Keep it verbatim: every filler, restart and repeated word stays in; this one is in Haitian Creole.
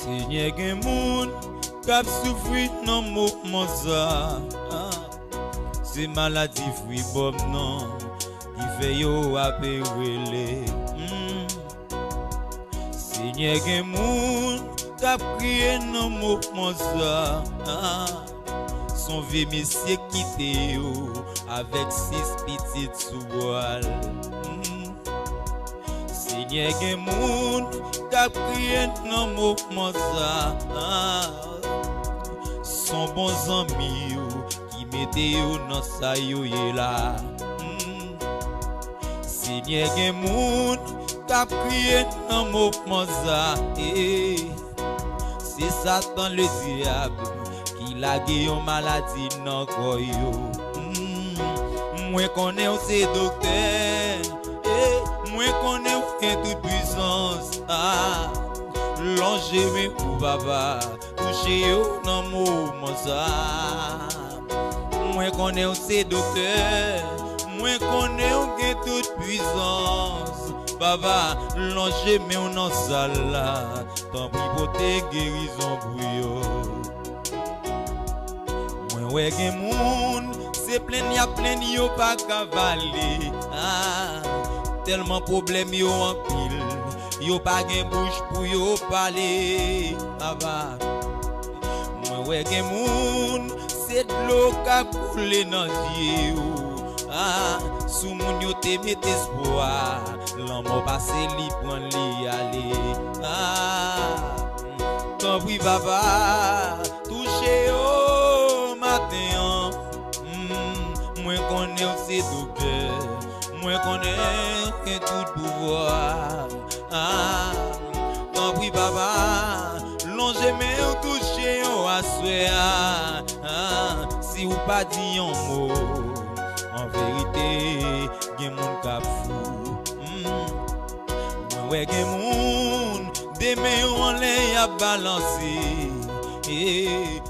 Senyè, gen moun k ap soufri nan moman sa. Se maladi fribòm nan ki fè yo ape rele. Hmm. Senyè, gen moun k ap kriye nan moman sa. S on vye mesye kite yo avèk sis pitit sou bra l. Hmm. Senyè, gen moun k ap kriye nan moman sa. S on bon zanmi yo ki mete yo nan sa yo ye la. Hmm. Senyè, gen moun k ap kriye nan moman sa. Eh. Se Satan Ledyab ki lage yon maladi nan kò yo. Hmm. Mwen konnen w se doktè, e mwen konnen w gen tout pwisans. Ah, lonje men w, Papa, touche yo nan moman sa. Mwen konnen w se doktè, mwen konnen w gen tout pwisans. Papa, lonje men w nan sal la, tanpri pote gerizon pou yo. Mwen wè gen moun, se plenn y ap plenn, yo pa ka vale. Ah, tèlman pwoblèm yo anpil, yo pa gen bouch pou yo pale. Papa, mwen wè gen moun, se dlo k ap koule nan zye yo. Ah, sou moun yo te met espwa, lanmò pase li pran li ale. Ah, tanpri, Papa, touche yo maten an. Hmm, mwen konnen w se doktè, mwen konnen w gen tout pouvwa. Ah, tanpri, Papa, lonje men w touche yo aswè a. Ah, si w pa di yon mo, an verite, gen moun k ap fou. Hmm. Mwen wè gen moun, de men yo anlè, y ap balanse. Eh,